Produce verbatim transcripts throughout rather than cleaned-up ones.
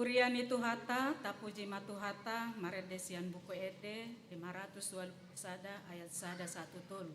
Huria ni Tuhanta, tapuji ma Tuhanta, marende sian Buku Ende lima ratus dua puluh sada ayat sada sahat tu tolu.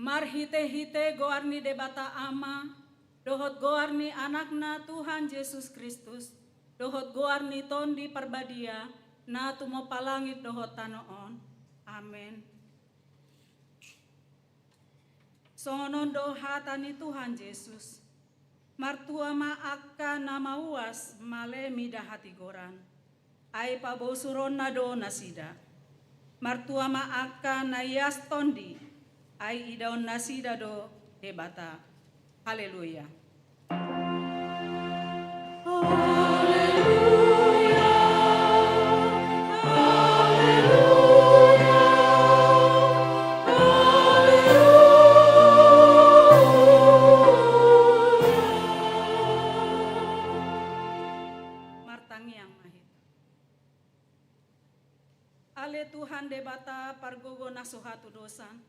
Marhitehite goar ni Debata Ama, dohot goar ni Anakna Tuhan Jesus Kristus, dohot goar ni Tondi Parbadia, na tumompa langit dohot tano on. Amen. Songon on do hata ni Tuhan Jesus: Martua ma angka na mauas male mida hatigoran, ai pabosuronna do nasida. Martua ma angka na ias tondi, Ai idaon nasida do Debata. Haleluya. Martangiang ma hita. Ale Tuhan Debata, pargogo na so hatudosan,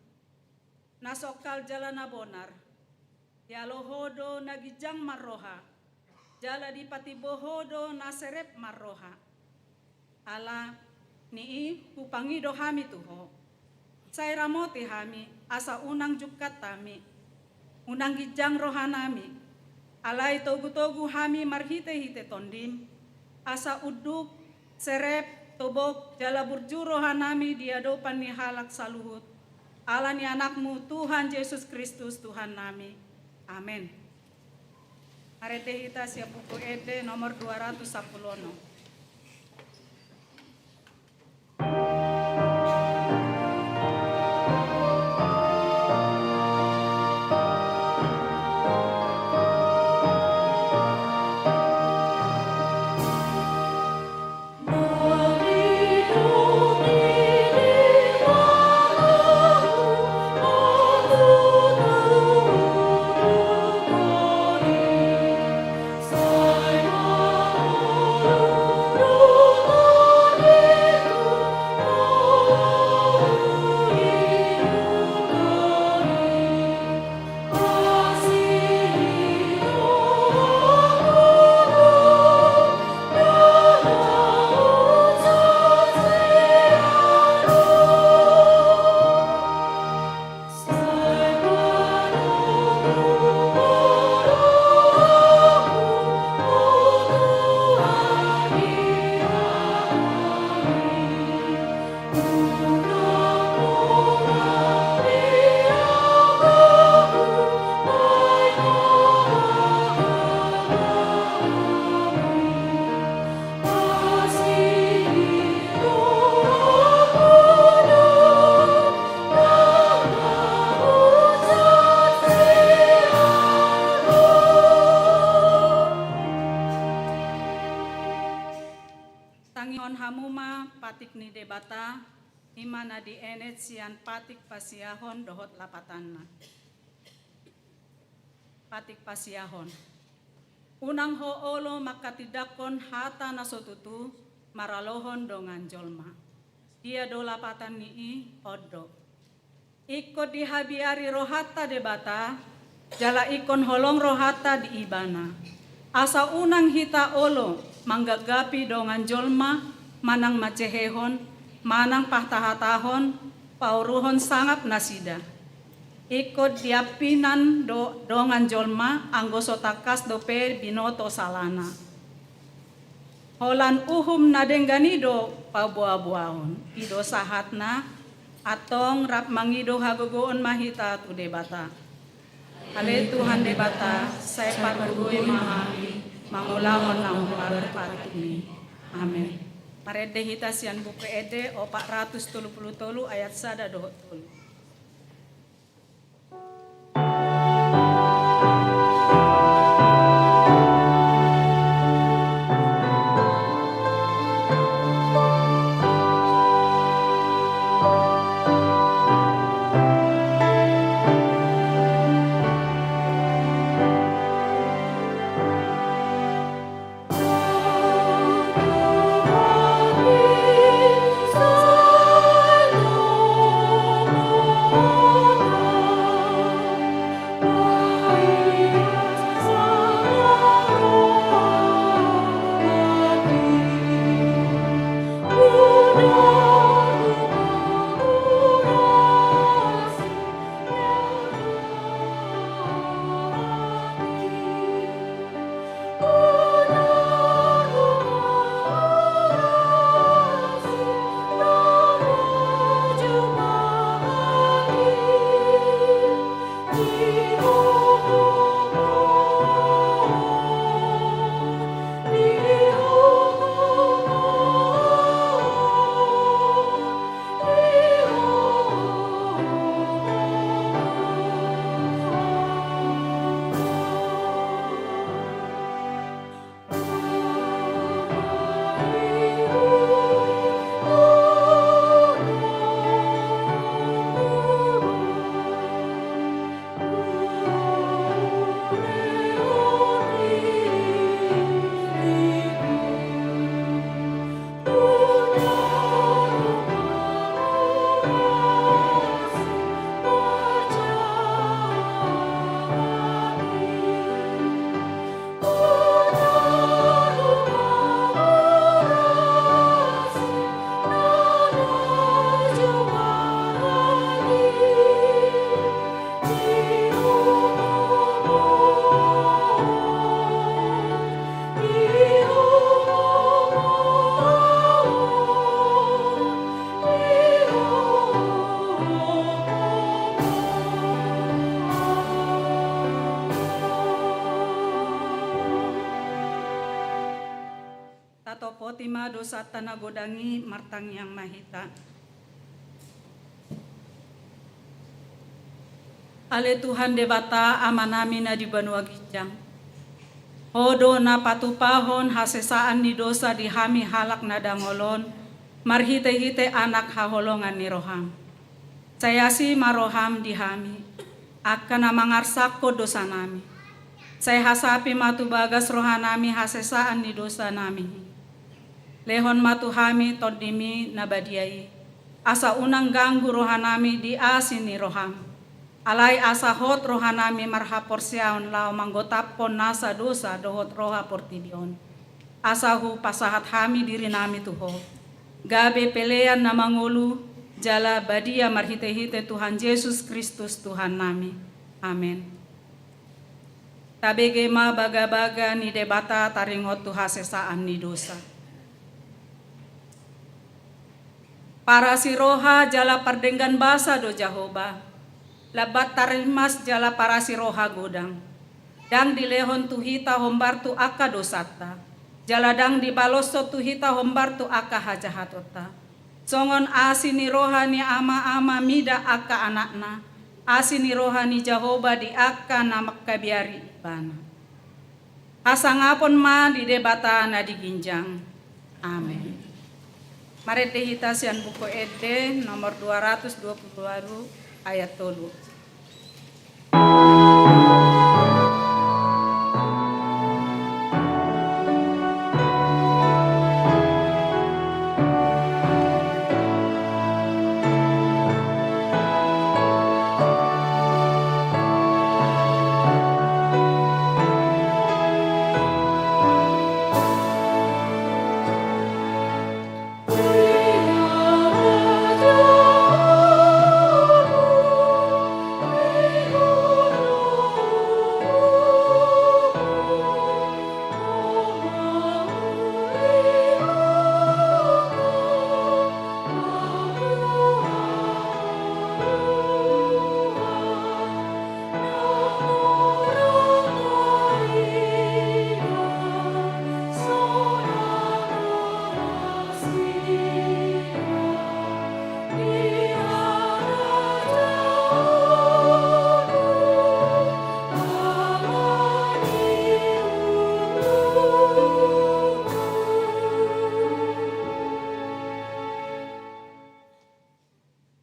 na songkal jala na bonar, dialo Ho do na ginjang marroha, jala dipatimbo Ho do na serep marroha. Ala ni i hupangido hami tu Ho. Sai ramoti hami, asa unang jungkat hami, unang ginjang rohanami. Alai togu-togu hami marhite-hite Tondim, asa unduk, serep, tobok, jala burju rohanami di adopan ni halak saluhut. Ala ni Anakmu, Tuhan Jesus Kristus, Tuhannami. Amen. Marende hita sian Buku Ende nomor dua ratus sampulu onom. Tangihon hamu ma patik ni Debata, i ma na dienet sian patik pasiahon dohot lapatanna. Patik pasiahon. Unang ho olo manghatindanghon hata na so tutu maralohon dongan jolma. Dia do lapatan ni i? On do. Ingkon dihabiari rohanta Debata, jala ingkon holong rohanta di Ibana. Asa unang hita olo mangganggapi dongan jolma, manang mancehehon, manang pahtahatahon, pauruhon sangap nasida. Ingkon diampinan do dongan jolma, anggo so tangkas dope binoto salana. Holan uhum na denggan i do paboaboaon, i do sahatna. Antong rap mangido hagogoon ma hita tu Debata. Ale Tuhan Debata, sai pargogoi ma hami mangulahon na hombar patikmi. Amen. Marende hita sian Buku Ende opat ratus tolu pulu tolu ayat sada dohot tolu. Ima dosanta na godang i, martangiang ma hita. Ale Tuhan Debata, Amanami na di banua ginjang, Ho do na patupahon hasesaan ni dosa di hami halak na dangol on, marhitehite Anak haholongan ni roham. Sai asi ma roham di hami, angka na mangarsangkon dosanami. Sai hasapi ma tu bagas rohanami hasesaan ni dosanami. Lehon ma tu hami Tondimi na badia i, asa unang ganggu rohanami di asi ni roham. Alai asa hot rohanami marhaporseaon laho manggotaphon nasa dosa dohot roha portibi on. Asa hupasahat hami dirinami tu Ho, gabe pelean na mangolu jala badia marhitehite Tuhan Jesus Kristus Tuhannami. Amen. Tabege ma bagabaga ni Debata taringot tu hasesaan ni dosa. Parasi roha jala pardenggan basa do Jahowa, lambat tarrimas jala parasi roha godang. Ndang dilehon tu hita hombar tu angka dosanta, jala ndang dibaloshon tu hita hombar tu angka hajahatonta. Songon asi ni roha ni ama-ama mida angka anakna, asi ni roha ni Jahowa di angka na mangkabiari Ibana. Hasangapon ma di Debata na di ginjang. Amen. Marende hita sian Buku Ende nomor dua ratus dua puluh walu, ayat tolu.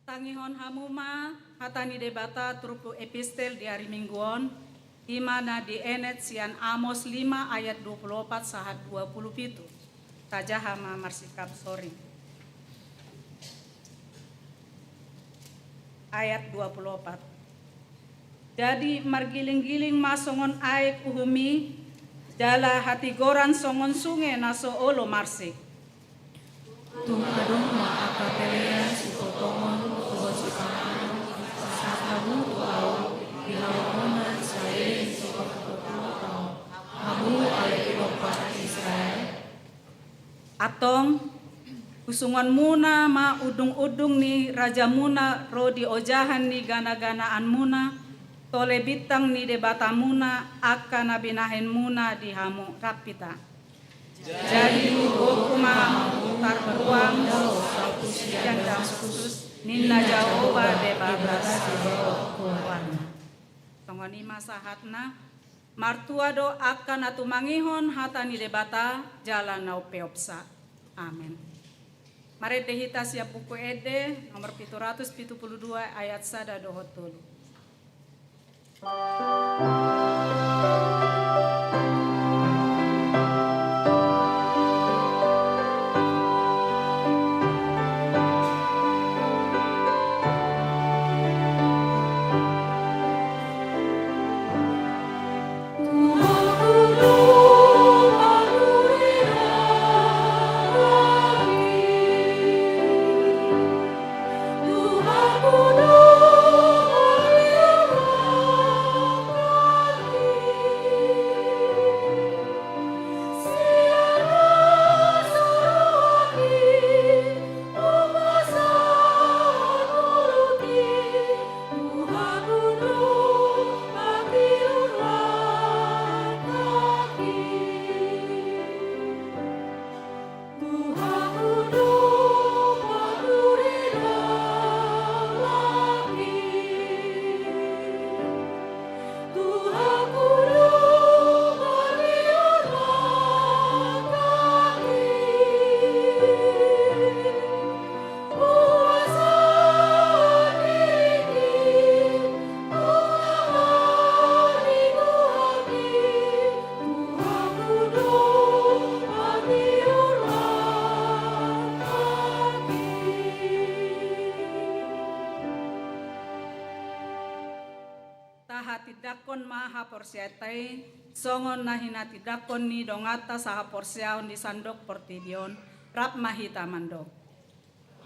Tangihon hamu ma hata ni Debata turpuk epistel di ari Minggu on, ima na dienet sian Amos lima ayat dua puluh opat sahat dua puluh pitu. Tajaha ma marsikap soring. Ayat dua puluh opat. Jadi margiling-giling ma songon aek uhum i, jala hatigoran songon sunge na so olo marsik. Tung adong ma angka pelean sipotongon dohot sipanganon, pasahat hamu tu ahu, di halongonan saleleng ni sogot na parpatupa on, hamu ale pinomparna Israel. Antong, usungonmuna ma undung-undung ni rajamuna ro di ojahan ni gana-ganaanmuna, tole bintang ni debatamuna, angka na binahenmuna di hamu rap hita. Jadi hugokhon ma hamu tarbuang do salpu sian Damaskus, ninna Jahowa Debata Sabaot. Songon i ma sahatna. Martua do angka na tumangihon hata ni Debata jala na umpeopsa. Amen. Marende hita sian Buku Ende nomor pitu ratus pitu puluh dua ayat sada dohot tolu. Tindangkon ma haporseaonta i songon na hinatindangkon ni donganta sahaporseaon di sandok portibi on. Rap ma hita mandok: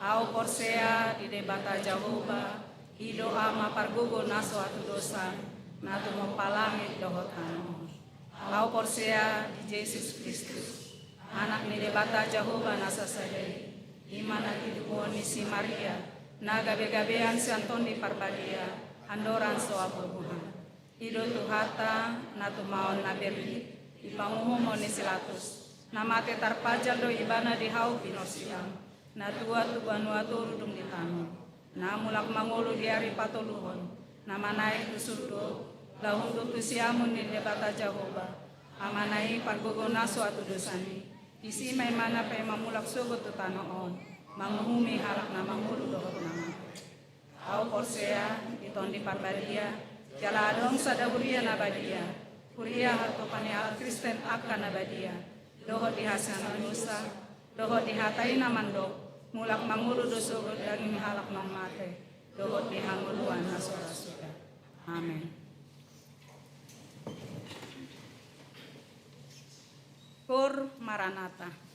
Ahu porsea di Debata Jahowa, i do Ama pargogo na so hatudosan, na tumompa langit dohot tano on. Ahu porsea di Jesus Kristus, Anak ni Debata Jahowa na sasada i, i ma na tinodohon ni si Maria, na gabegabean sian Tondi Parbadia, andorang so haporseaon. I do Tuhanta, na tumaon na berngit di panguhumon ni si Latus, na mate tarpajal do Ibana di hau pinorsian, na tuat tu banua toru dung di tano, na mulak mangolu di ari patoluhon, na manaek tu surgo, laho hundul tu siamun ni Debata Jahowa, Amana i pargogo na so hatudosan i. Disi ma Ibana paima mulak sogot tu tano on, manguhumi halak na mangolu dohot na mate. Ahu porsea di Tondi Parbadia, jala adong sada huria na badia, huria hatopan ni halak Kristen angka na badia, dohot di hasiangan dosa, dohot di hata i na mandok: Mulak mangolu do sogot daging ni halak naung mate, dohot di hangoluan na so ra suda. Amen. Koor Maranatha.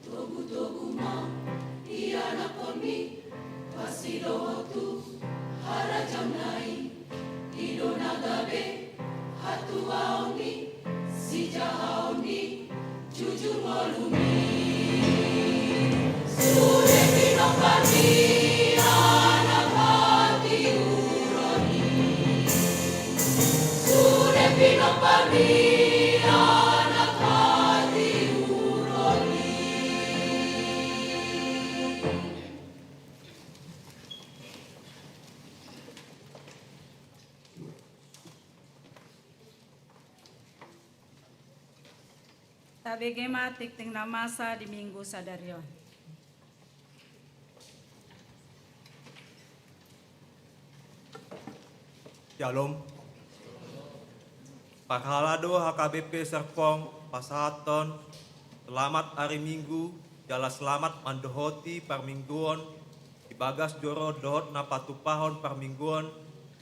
Togu-togu ma ianakhonmi, pasti dohot tu harajamna i. I do na gabe hatuaon ni sijahaon ni jujur ngolumi. Sude pinompar ni anak hatiuron i. Sude pinompar ni anak hatiuron i. Tabege ma tingting na masa di Minggu sadari on. Syalom. Parhalado H K B P Serpong pasahathon selamat ari Minggu jala selamat mandohoti parmingguon di bagas joro dohot na patupahon parmingguon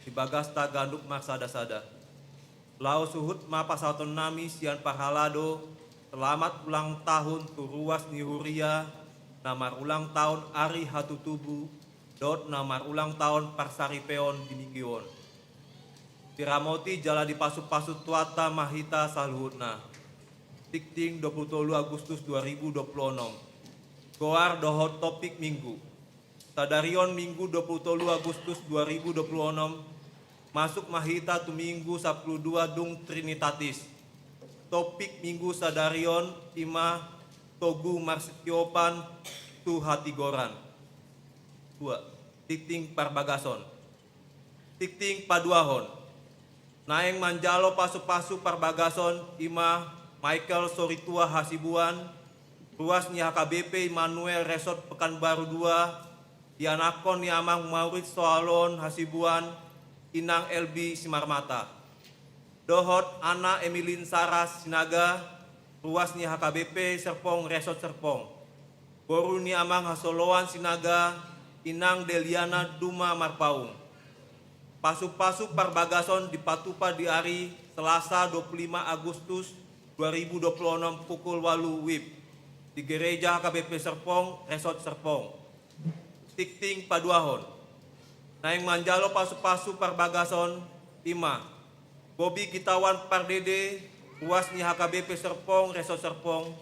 di bagasta ganup marsada-sada. Laos huhut ma pasahatonnami sian parhalado selamat ulang tahun tu ruas ni huria na marulang taon ari hatutubu dohot na marulang taon parsaripeon di Minggu on. Diramoti jala dipasupasu Tuhanta ma hita saluhutna. Tingting dua puluh tolu Agustus dua ribu dua puluh onom. Goar dohot topik Minggu. Sadari on Minggu dua puluh tolu Agustus dua ribu dua puluh onom, masuk ma hita tu Minggu sampulu dua dung Trinitatis. Topik Minggu sadari on i ma togu marsitiopan tu hatigoran. Dua, tingting parbagason. Tingting paduahon. Naeng manjalo pasupasu parbagason i ma Michael Soritua Hasibuan, ruas ni H K B P Immanuel Resort Pekanbaru dua, ianakhon ni amang Mauritz Soalon Hasibuan, inang Elbi Simarmata. Dohot anna Emilin Saras Sinaga, ruas ni H K B P Serpong Resort Serpong. Boru ni amang Hasoloan Sinaga, inang Deliana Duma Marpaung. Pasupasu parbagason dipatupa di ari Selasa dua puluh lima Agustus dua ribu dua puluh onom pukul walu wib di gereja H K B P Serpong, Resort Serpong. Tingting paduahon. Naeng manjalo pasupasu parbagason i ma Bobi Gitawan Pardede, ruas ni H K B P Serpong, Resort Serpong,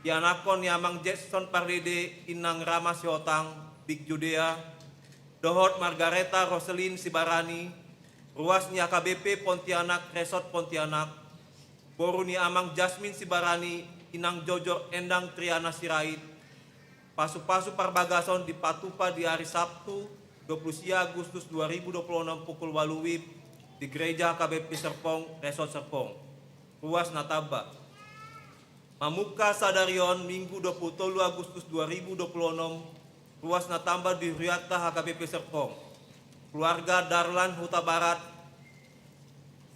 ianakhon ni amang Jetson Pardede, inang Rama Sihotang, Big Judea, dohot Margareta Roselin Sibarani, ruas ni H K B P Pontianak, Resort Pontianak, boru ni amang Jasmin Sibarani, inang Jojor Endang Triana Sirait. Pasupasu parbagason dipatupa di ari Sabtu dua puluh sia Agustus dua ribu dua puluh onom pukul walu wib di Gereja H K B P Serpong, Resort Serpong. Ruas na tamba. Mamungka sadari on, Minggu dua puluh tolu Agustus dua ribu dua puluh enam, ruas na tamba di hurianta H K B P Serpong. Keluarga Darlan Hutabarat,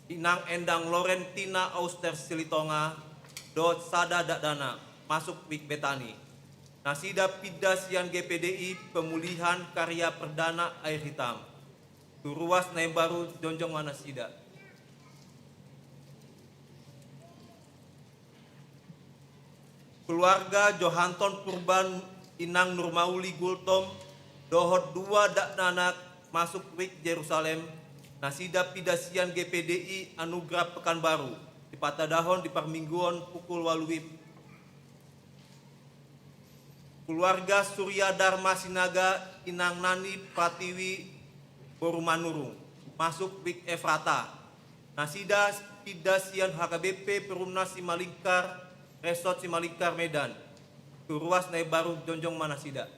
Inang Endang Lorentina Auster Silitonga, dohot sada dakdanak, masuk Wik Betani. Nasida pinda sian G P D I Pemulihan Karya Perdana Air Hitam. Tu ruas na imbaru jongjong ma nasida. Keluarga Johanton Purban, Inang Nurmauli Gultom, dohot dua dakdanak masuk Wik Jerusalem, nasida pinda sian G P D I Anugerah Pekanbaru, dipatandahon di parmingguon pukul ualu wib. Keluarga Surya Dharma Sinaga, Inang Nani Pratiwi boru Manurung, masuk Wik Efrata. Nasida pinda sian H K B P Perumnas Simalingkar, Resort Simalingkar Medan. Tu ruas na imbaru jongjong ma nasida.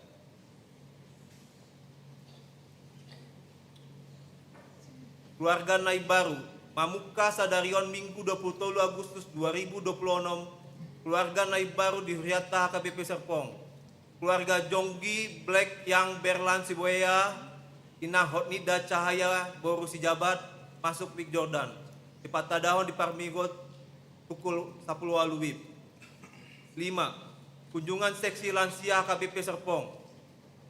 Keluarga na imbaru. Mamungka sadari on, Minggu dua puluh tolu Agustus dua ribu dua puluh enam, keluarga na imbaru di hurianta H K B P Serpong. Keluarga Jonggi Black Yang Berlan Sibuea, Inang Hotninda Cahaya boru Sijabat, masuk Wik Jordan. Dipatandahon di parmingguon pukul sapuluh ualu wib. Lima. Kunjungan seksi lansia H K B P Serpong.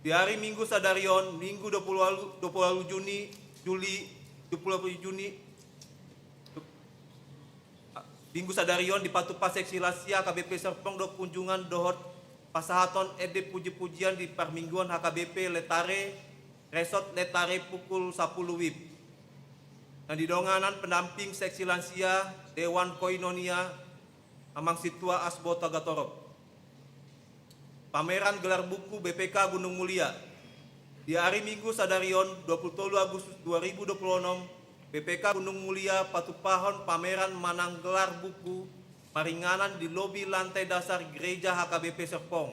Di ari Minggu sadari on, Minggu dua puluh ualu, dua puluh ualu Juni, Juli, dua puluh ualu Juni, Minggu sadari on dipatupa seksi lansia H K B P Serpong do kunjungan dohot pasahaton ende puji-pujian di parmingguon H K B P Letare, Resort Letare pukul sapuluh wib. Na nidonganan pendamping seksi lansia, Dewan Koinonia, Amang Sintua Asbo Tagatorop. Pameran gelar buku B P K Gunung Mulia. Di ari Minggu sadari on, dua puluh tolu Agustus dua ribu dua puluh enam, B P K Gunung Mulia patupahon pameran manang gelar buku maringanan di lobi lantai dasar Gereja H K B P Serpong.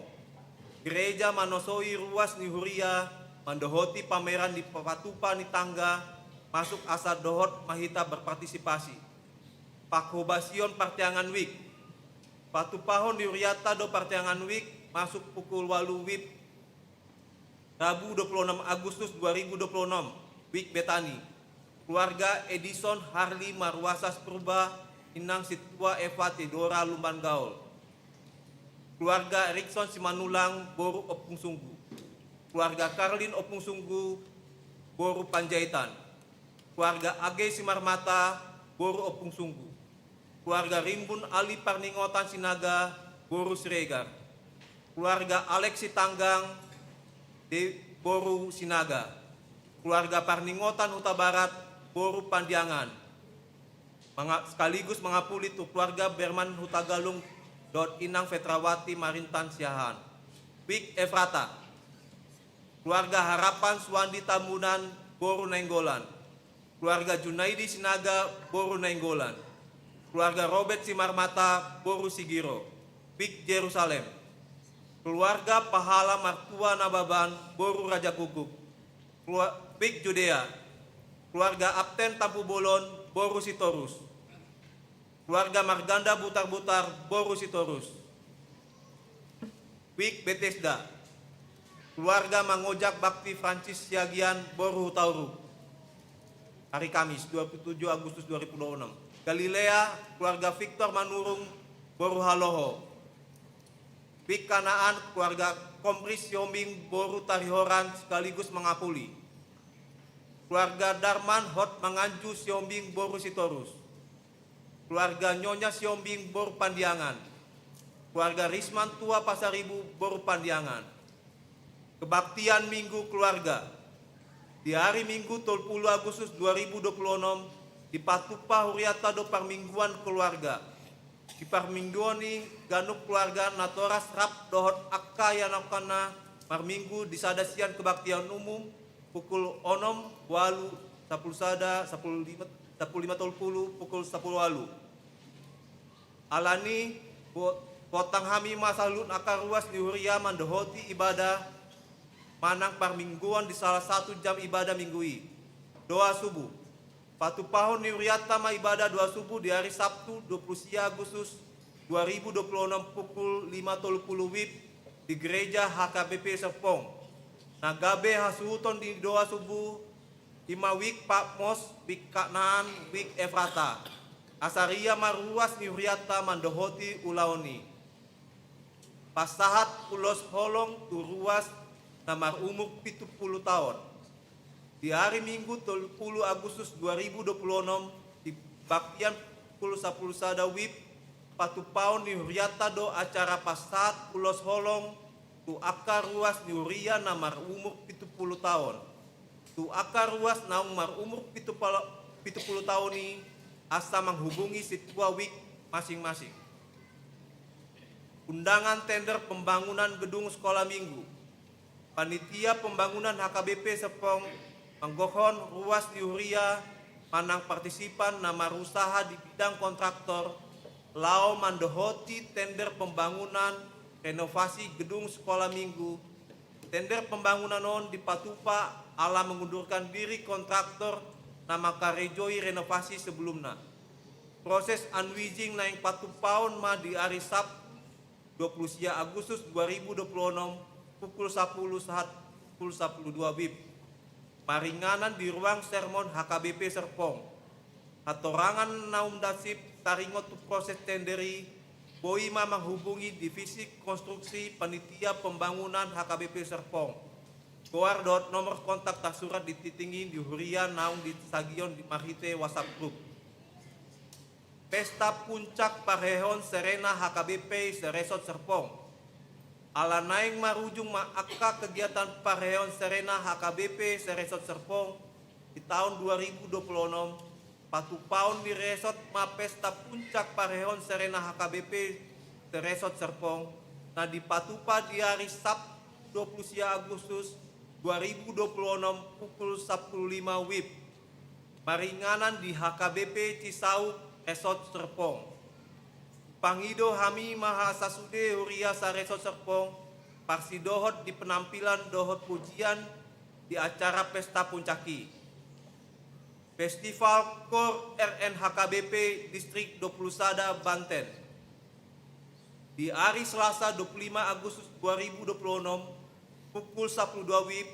Gereja manosoi ruas ni huria mandohoti pameran di papatupa ni tangga masuk asa dohot ma hita berpartisipasi. Panghobasion parteangan wik. Patupahon ni hurianta do parteangan wik masuk pukul ualu wib, Rabu dua puluh enam Agustus dua ribu dua puluh enam, Wik Betani. Keluarga Edison Harli Marwasas Purba, Inang Sintua Eva Teodora Lumban Gaol. Keluarga Erikson Simanulang boru Ompung Sunggu. Keluarga Karlin Ompung Sunggu boru Panjaitan. Keluarga Age Simarmata boru Ompung Sunggu. Keluarga Rimbun Ali Parningotan Sinaga boru Siregar. Keluarga Alex Sitanggang di boru Sinaga. Keluarga Parningotan Hutabarat boru Pandiangan. Manga-, sekaligus mangapuli tu keluarga Berman Hutagalung dohot Inang Petrawati Marintan Siahaan. Wik Efrata. Keluarga Harapan Suandi Tambunan boru Nainggolan. Keluarga Junaidi Sinaga boru Nainggolan. Keluarga Robert Simarmata boru Sigiro. Wik Jerusalem. Keluarga Pahala Martua Nababan boru Rajagukguk. Kelua-, Wik Judea. Keluarga Abten Tampubolon boru Sitorus. Keluarga Marganda Butarbutar boru Sitorus. Wik Betesda. Keluarga Mangojak Bakti Francis Siagian boru Hutauruk. Hari Kamis, dua puluh tujuh Agustus dua ribu dua puluh enam. Galilea, keluarga Victor Manurung boru Haloho. Wik Kanaan, keluarga Komris Sihombing boru Tarihoran sekaligus mangapuli. Keluarga Darman Hot Manganju Sihombing boru Sitorus. Keluarga Nyonya Sihombing boru Pandiangan. Keluarga Risman Tua Pasaribu boru Pandiangan. Kebaktian Minggu Keluarga. Di ari Minggu tolu puluh Agustus dua ribu dua puluh enam, dipatupa hurianta do parmingguan keluarga. Di parmingguon i ganup keluarga natoras rap dohot angka ianakhonna marminggu di sada sian kebaktian umum pukul onom, ualu, sapuluh sada, sapuluh lima, sapuluh lima tolu puluh, pukul sapuluh ualu. Alani, bo-, botang hami ma saluhut angka ruas ni huria mandohoti ibadah manang parmingguon di salah satu jam ibadah Minggu i. Doa subuh. Patupahon ni hurianta ma ibadah doa subuh di ari Sabtu dua puluh sia Agustus dua ribu dua puluh onom pukul lima tolu pulu WIB di Gereja H K B P Serpong. Na gabe hasuhuton ni doa subuh i ma WIB Patmos, WIB Kanaan, WIB Efrata. Asa ria ma ruas ni hurianta mandohoti ulaon i. Pasahat ulos holong tu ruas na marumur pitu pulu taon. Di ari Minggu tolu pulu Agustus dua ribu dua pulu onom, di baktian pukul sapulu sada WIB, patupaon ni hurianta do acara pasahat ulos holong tu angka ruas ni huria na marumur pitu pulu taon. Tu angka ruas naung marumur pitu pala-, pitu pulu taon i, asa manghubungi sintua WIB masing-masing. Undangan tender pembangunan gedung sekolah minggu. Panitia pembangunan H K B P Serpong manggokhon ruas ni huria manang partisipan na marusaha di bidang kontraktor laho mandohoti tender pembangunan renovasi gedung sekolah minggu. Tender pembangunan on dipatupa ala mengundurkan diri kontraktor na mangkarejoi renovasi sebelumna. Proses unwizing naeng patupaon ma di ari Sabtu dua pulu sia Agustus dua ribu dua pulu onom pukul sapulu sahat pukul sapulu dua WIB. Maringanan di ruang sermon H K B P Serpong. Hatorangan na umdasip taringot tu proses tender i, boi ma manghubungi divisi konstruksi panitia pembangunan H K B P Serpong. Goar dohot nomor kontak tarsurat di tingting i di huria naung disagion di marhite WhatsApp group. Pesta puncak parheheon serena H K B P se-Resort Serpong. Ala naeng marujung ma angka kegiatan parheheon serena H K B P se-Resort Serpong di taon dua ribu dua pulu onom, patupaon ni resort ma pesta puncak parheheon serena H K B P se-Resort Serpong, na dipatupa di ari Sabtu dua pulu sia Agustus dua ribu dua pulu onom pukul sapulu lima WIB. Maringanan di H K B P Cisauk Resort Serpong. Pangido hami ma hasuhuton huria sa-Resort Serpong, parsidohot di penampilan dohot pujian di acara pesta puncak i. Festival Kor R N H K B P Distrik dua pulu sada Banten. Di ari Selasa dua pulu lima Agustus dua ribu dua pulu onom, pukul sapulu dua WIB,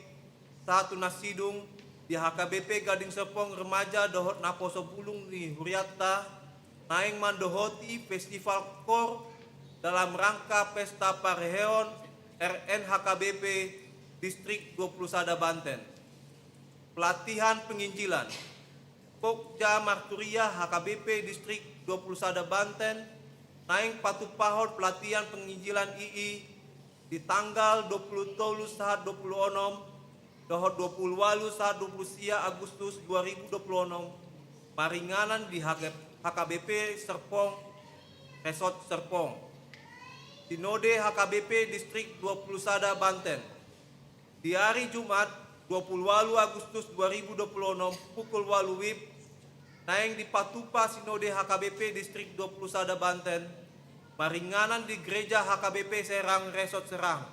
sahat tu na sidung, di H K B P Gading Serpong remaja dohot naposo bulung ni hurianta, naeng mandohoti festival kor dalam rangka pesta parheheon R N H K B P Distrik dua pulu sada Banten. Pelatihan penginjilan. Pokja Marturia H K B P Distrik dua pulu sada Banten, naeng patupahon pelatihan penginjilan i i di tanggal dua pulu tolu sahat dua pulu onom, dohot dua pulu ualu sahat dua pulu sia Agustus dua ribu dua pulu onom, maringanan di H K, H K B P Serpong, Resort Serpong. Sinode H K B P Distrik dua pulu sada Banten. Di ari Jumat, dua pulu ualu Agustus dua ribu dua pulu onom, pukul ualu WIB, naeng dipatupa Sinode H K B P Distrik dua puluh sada Banten, maringanan di Gereja H K B P Serang, Resort Serang.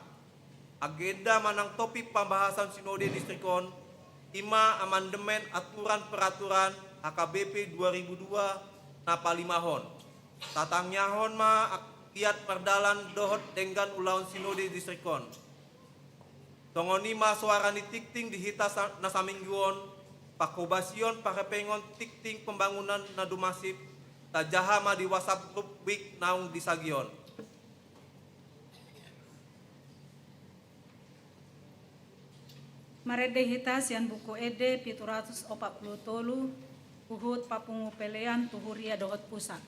Agenda manang topik pambahasan Sinode Distrik on, i ma amandemen aturan peraturan H K B P dua ribu dua na palimahon. Tatangihon ma ak-, giat mardalan dohot denggan ulaon Sinode Distrik on. Songon i ma soara ni tingting di hita sa-, na saminggu on, panghobasion parhepengon tingting pembangunan na dumasip, tajaha ma di WhatsApp group WIB naung disagion. Marende hita sian Buku Ende pitu ratus opat pulu tolu, huhut papungu pelean tu huria dohot pusat.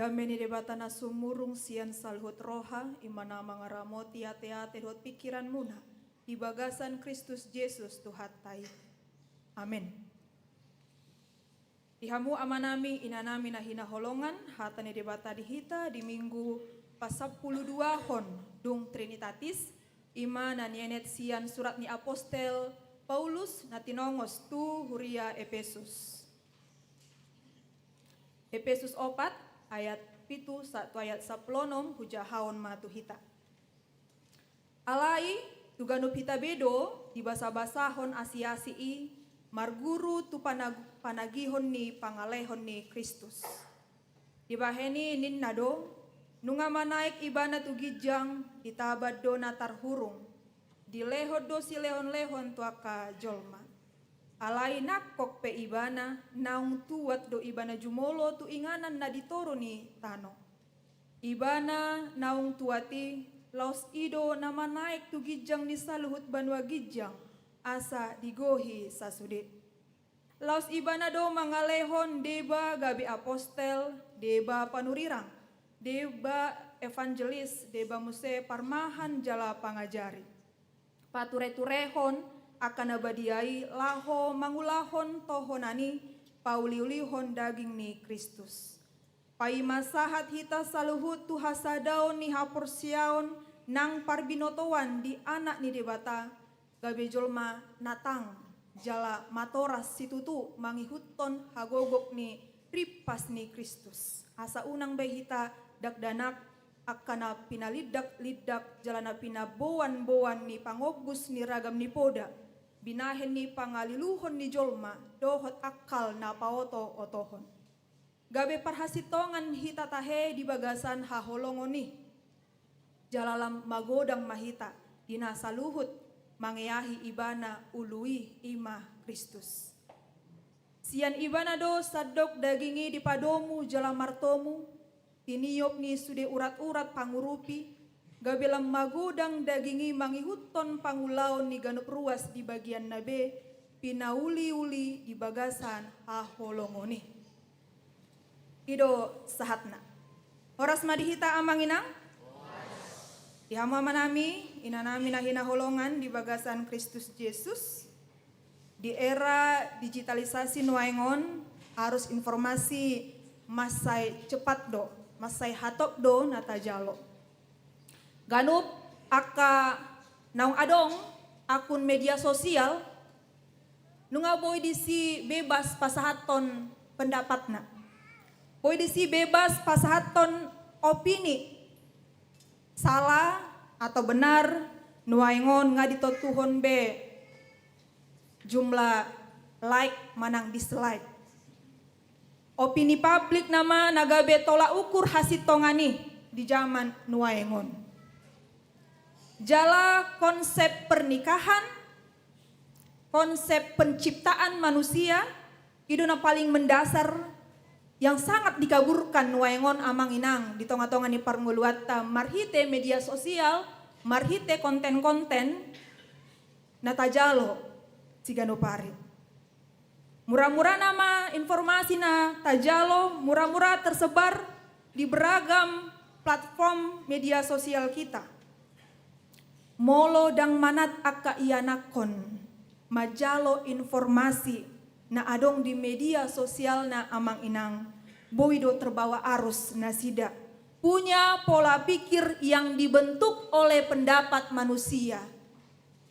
Dame ni Debata na sumurung sian saluhut roha, i ma na mangaramoti ateate dohot pingkiranmuna di bagasan Kristus Jesus Tuhanta i. Amen. Di hamu amanami, inanami na hinaholongan, hata ni Debata di hita di Minggu pasampuluduahon dung Trinitatis, i ma na nienet sian surat ni apostel Paulus na tinongos tu huria Epesus. Epesus opat ayat pitu sahat tu ayat sampulu onom, hujahaon ma tu hita. Alai tu ganup hita be do dibasabasahon asiasi i, marguru tu panag-, panagihon ni pangalehon ni Kristus. Dibahen i ninna do, nunga manaek Ibana tu ginjang, ditaban do na tarhurung, dilehon do silehonlehon tu angka jolma. Alai nangkok pe Ibana, naung tuat do Ibana jumolo tu inganan na di toru ni tano. Ibana naung tuat i, laos i do na manaek tu ginjang ni saluhut banua ginjang, asa digohi sasude. Laos Ibana do mangalehon deba gabe apostel, deba panurirang, deba evangelis, deba muse parmahan jala pangajari, patureturehon angka na badia i laho mangulahon tohonan i, pauliulihon daging ni Kristus. Paima sahat hita saluhut tu hasadaon ni haporseaon nang parbinotoan di Anak ni Debata, gabe jolma na tang jala matoras situtu mangihuthon hagogok ni rimpas ni Kristus. Asa unang be hita dakdanak angka na pinalindaklindak jala na pinaboanboan ni pangombus ni ragam ni poda, binahen ni pangaliluhon ni jolma dohot akal na paotootohon. Gabe parhasintongan hita tahe di bagasan haholongon i. Jala lam magodang ma hita di na saluhut mangeahi Ibana ulu i, i ma Kristus. Sian Ibana do sandok daging i dipadomu jala martomu, tiniop ni sude uraturat pangurupi, gabe lam magodang daging i mangihuthon pangulaon ni ganup ruas di bagianna be, pinauliuli di bagasan haholongon i. I do sahatna. Horas ma di hita amang inang. Di hamu amanami, inanami na hinaholongan di bagasan Kristus Jesus. Di era digitalisasi nuaeng on, arus informasi mansai cepat do, mansai hatop do na tajalo. Ganup angka naung adong akun media sosial, nunga boi disi bebas pasahathon pendapatna. Boi disi bebas pasahathon opini, salah atau benar, nuaeng on nga ditontuhon be jumlah like manang dislike. Opini publik nama na gabe tolak ukur hasintongan i di jaman nuaeng on. Jala konsep pernikahan, konsep penciptaan manusia, i do na paling mendasar yang sangat dikaburkan nuaeng on amang inang di tongatonga ni parngoluanta marhite media sosial, marhite konten-konten na tajalo siganup ari. Muramura nama informasi na tajalo, muramura tersebar di beragam platform media sosial kita. Molo ndang manat angka ianakhon manjalo informasi na adong di media sosial na amang inang, boi do terbawa arus nasida. Punya pola pikir yang dibentuk oleh pendapat manusia.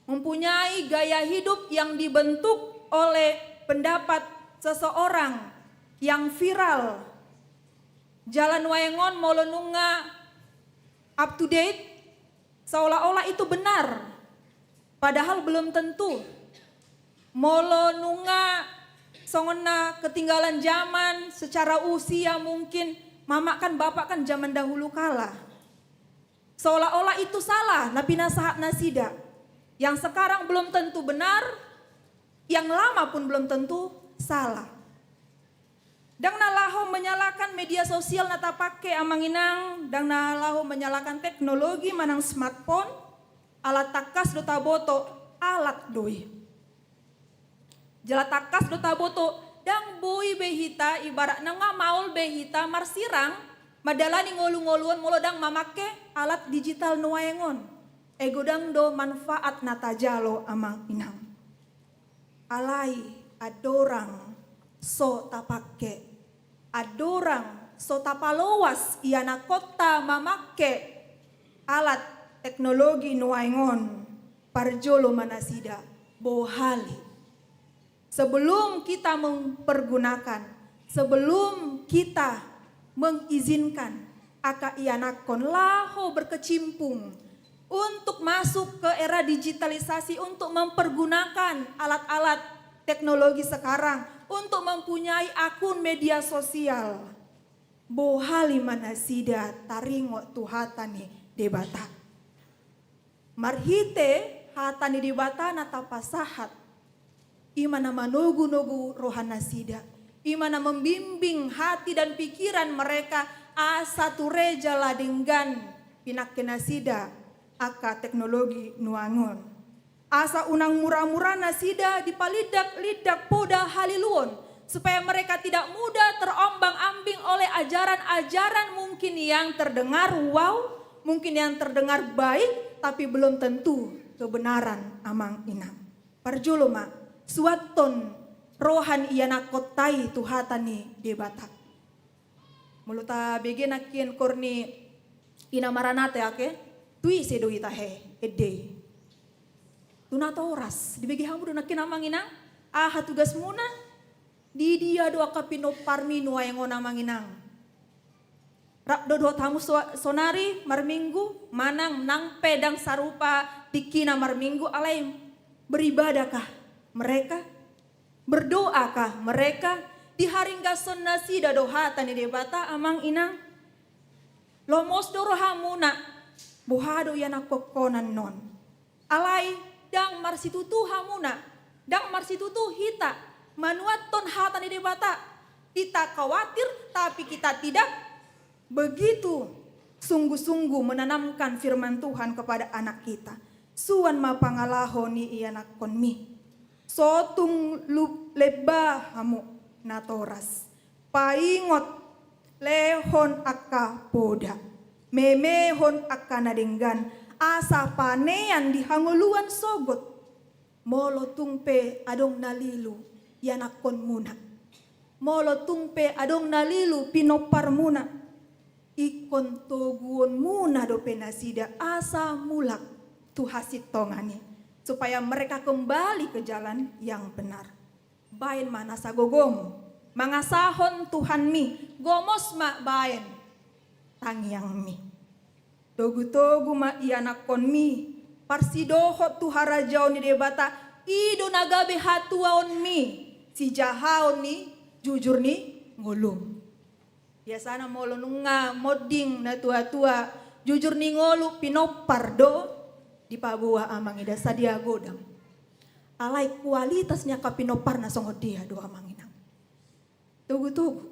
Mempunyai gaya hidup yang dibentuk oleh pendapat seseorang yang viral. Jala nuaeng on molo nunga up to date, seolah-olah itu benar. Padahal belum tentu. Molo nunga songon na ketinggalan zaman secara usia mungkin, mamak kan bapak kan zaman dahulu kala. Seolah-olah itu salah na pinasahat nasida. Yang sekarang belum tentu benar, yang lama pun belum tentu salah. Ndang na laho menyalahkan media sosial na tapake amang inang, ndang na laho menyalahkan teknologi manang smartphone, ala tangkas do taboto alat do i. Jala tangkas do taboto, ndang boi be hita, ibaratna nga maol be hita marsirang mandalani ngolu-ngolu on molo ndang mamangke alat digital nuaeng on. Ai godang do manfaat na tajalo amang inang. Alai andorang so tapangke, andorang so tapaloas ianakkonta mamangke alat teknologi nuaeng on, parjolo ma nasida bohali. Sebelum kita mempergunakan, sebelum kita mengizinkan angka ianakkon laho berkecimpung untuk masuk ke era digitalisasi, untuk mempergunakan alat-alat teknologi sekarang, untuk mempunyai akun media sosial, bohali ma nasida taringot tu hata ni Debata. Marhite hata ni Debata na tapasahat, i ma na manogu-nogu roha nasida, i ma na membimbing hati dan pikiran mereka, asa ture jala denggan pinangke nasida angka teknologi nuaeng on. Asa unang mura-mura nasida dipalindak-lindak poda haliluon, supaya mereka tidak mudah terombang-ambing oleh ajaran-ajaran mungkin yang terdengar wow, mungkin yang terdengar baik, tapi belum tentu kebenaran amang inang. Parjolo ma, suanhon roha ni ianakkonta i tu hata ni Debata. Molo tabege nangkin koor ni ina Maranatha ake, tu ise do hita he, ende i? Tu natoras. Dibege hamu do nangkin amang inang, aha tugasmuna? Di dia do angka pinomparmi nuaeng on amang inang? Rap do dohot hamu so-, sonari marminggu, manang nang pe ndang sarupa tingkina marminggu, alai beribadahkah mereka? Berdoakah mereka? Diharinggashon nasida do hata ni Debata amang inang? Lomos do rohamuna, boha do ianakkon on annon? Alai ndang marsitutu hamuna, ndang marsitutu hita manuathon hata ni Debata. Kita khawatir, tapi kita tidak begitu sungguh-sungguh menanamkan firman Tuhan kepada anak kita. Suan ma pangalaho ni ianakkonmi. So tung lu-, lemba hamu natoras. Paingot, lehon angka poda, memehon angka na denggan, asa panean di hangoluan sogot. Molo tung pe adong na lilu ianakkonmuna, molo tung pe adong na lilu pinomparmuna, ingkon toguonmuna dope nasida asa mulak tu hasintongan i, supaya mereka kembali ke jalan yang benar. Baen ma nasa gogom mangasahon Tuhanmi, gomos ma baen tangiangmi. Togu-togu ma ianakkonmi parsidohot tu harajaon ni Debata, i do na gabe hatuaonmi, sijahaon ni jujur ni ngolum. Biasana molo nunga monding natua-tua, jujur ni ngolu pinompar do dipaboa amang inang, sadia godang. Alai kualitas ni angka pinompar na songon dia do amang inang? Togu-togu.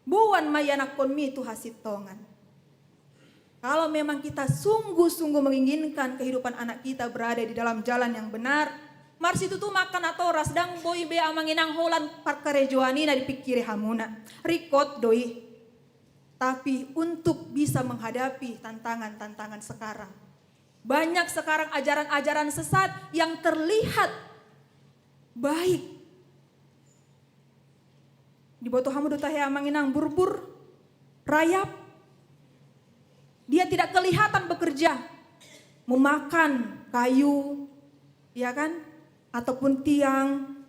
Boan ma ianakkonmi tu hasintongan. Kalau memang kita sungguh-sungguh menginginkan kehidupan anak kita berada di dalam jalan yang benar, marsitutu ma angka natoras, ndang boi be amang inang holan parkarejoan i na dipingkiri hamuna. Ringkot do i. Tapi untuk bisa menghadapi tantangan-tantangan sekarang, banyak sekarang ajaran-ajaran sesat yang terlihat baik. Diboto hamu do tahe amang inang, burbur, rayap. Dia tidak kelihatan bekerja, memakan kayu, ya kan? Ataupun tiang,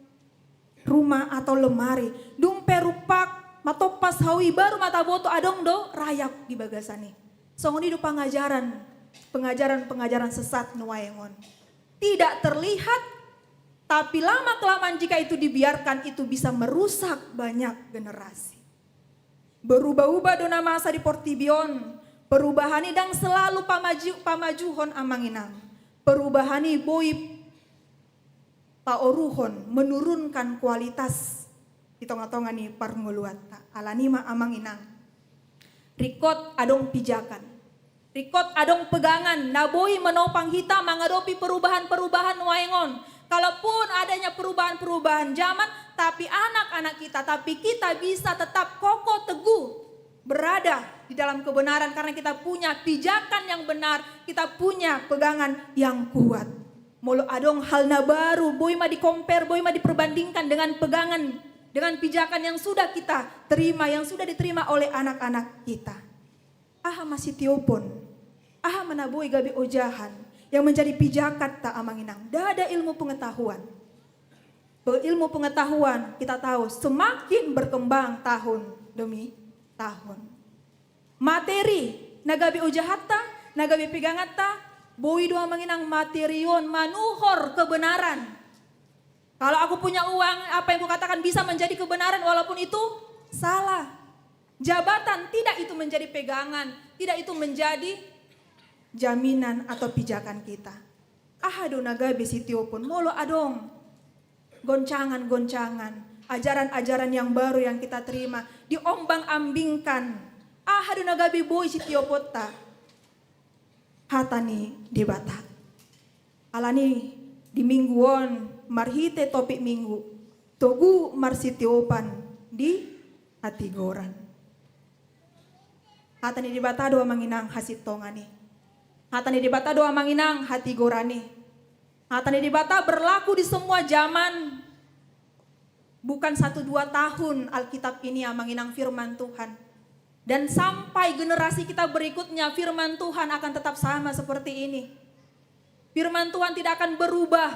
rumah atau lemari. Dung pe rumpak, matompas hau i, baru ma taboto adong do rayap di bagasan i. Songon i do pangajaran, pengajaran-pengajaran sesat nuaeng on. Tidak terlihat, tapi lama-kelamaan jika itu dibiarkan, itu bisa merusak banyak generasi. Berubah-ubah do na masa di portibi on. Perubahan i ndang selalu pamaju-, pamajuhon amang inang. Perubahan i boi paoruhon, menurunkan kualitas di tonga-tonga ni parngoluanta. Alani ma amang inang, ringkot adong pijakan, ringkot adong pegangan na boi menopang hita mangadopi perubahan-perubahan nuaeng on. Kalaupun adanya perubahan-perubahan zaman, tapi anak-anak kita, tapi kita bisa tetap kokoh teguh berada di dalam kebenaran karena kita punya pijakan yang benar, kita punya pegangan yang kuat. Molo adong hal na baru, boi ma di-compare, boi ma diperbandingkan dengan pegangan, dengan pijakan yang sudah kita terima, yang sudah diterima oleh anak-anak kita. Aha ma sitiopon? Aha ma na boi gabe ojahan yang menjadi pijakanta, amang inang? Ndada ilmu pengetahuan. Ilmu pengetahuan, kita tahu, semakin berkembang tahun demi tahun. Materi na gabe ojahanta, na gabe peganganta, boi do, amang inang, materi on manuhor kebenaran. Kalau aku punya uang, apa yang kukatakan bisa menjadi kebenaran walaupun itu salah. Jabatan, tidak itu menjadi pegangan, tidak itu menjadi jaminan atau pijakan kita. Aha do na gabe sitiopon molo adong goncangan-goncangan, ajaran-ajaran yang baru yang kita terima, diombang-ambingkan? Aha do na gabe boi sitioponta? Hata ni Debata. Alani di minggu on, marhite topik minggu, togu marsitiopan di hatigoran. Hata ni Debata do, amang inang, hasintongan i. Hata ni Debata do, amang inang, hatigoran i. Hata ni Debata berlaku di semua zaman. Bukan satu dua tahun Alkitab ini, amang inang, firman Tuhan. Dan sampai generasi kita berikutnya, firman Tuhan akan tetap sama seperti ini. Firman Tuhan tidak akan berubah.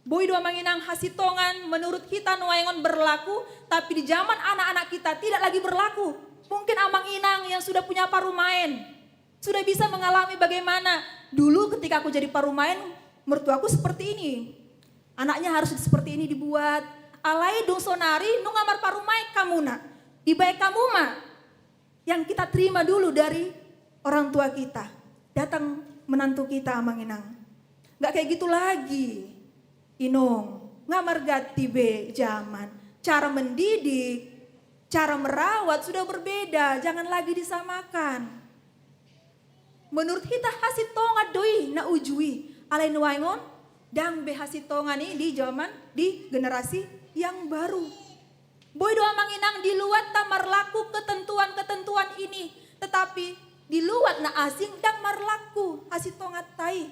Boi do, amang inang, hasintongan menurut hita nuaeng on berlaku, tapi di zaman anak-anak kita tidak lagi berlaku. Mungkin amang inang yang sudah punya parumaen sudah bisa mengalami bagaimana dulu ketika aku jadi parumaen, mertuaku seperti ini. Anaknya harus seperti ini dibuat. Alai dung sonari nunga marparumaen hamuna, dibaen hamu ma yang kita terima dulu dari orang tua kita, datang menantu kita, amang inang. Nggak kayak gitu lagi, inong. Nggak marganti be zaman. Cara mendidik, cara merawat sudah berbeda. Jangan lagi disamakan. Menurut hita hasintongan do i na uju i. Alai nuaeng on, ndang be hasintongan i di zaman, di generasi yang baru. Boi do, amang inang, diluatta marlaku ketentuan-ketentuan ini, tetapi diluat na asing ndang marlaku hasintonganta i.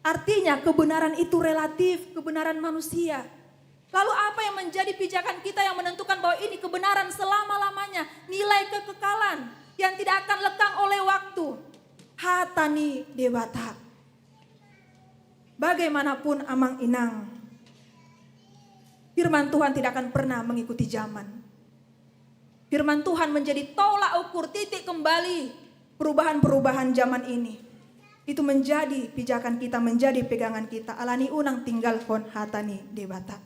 Artinya, kebenaran itu relatif, kebenaran manusia. Lalu apa yang menjadi pijakan kita yang menentukan bahwa ini kebenaran selama-lamanya, nilai kekekalan yang tidak akan lekang oleh waktu? Hata ni Debata. Bagaimanapun, amang inang, firman Tuhan tidak akan pernah mengikuti zaman. Firman Tuhan menjadi tolak ukur, titik kembali perubahan-perubahan zaman ini. Itu menjadi pijakan kita, menjadi pegangan kita. Alani unang tinggalhon hata ni Debata.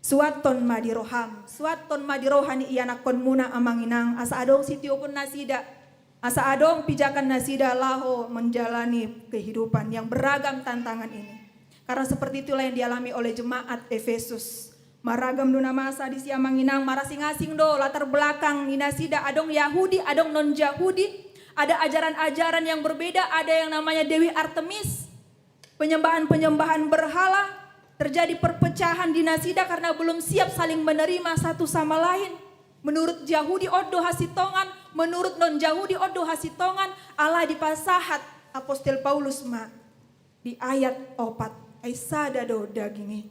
Suanhon ma di roham, suanhon ma di roha ni ianakkonmuna, amang inang, asa adong sitiopon nasida, asa adong pijakan nasida laho menjalani kehidupan yang beragam tantangan ini. Karena seperti itulah yang dialami oleh jemaat Efesus. Maragam do na masa disi, amang inang, marasing-asing do latar belakang ni nasida, adong Yahudi, adong non-Yahudi, ada ajaran-ajaran yang berbeda, ada yang namanya Dewi Artemis, penyembahan-penyembahan berhala, terjadi perpecahan di nasida karena belum siap saling menerima satu sama lain. Menurut Yahudi on do hasintongan, menurut non-Yahudi on do hasintongan, alai dipasahat apostel Paulus ma di ayat opat, ai sada do daging i,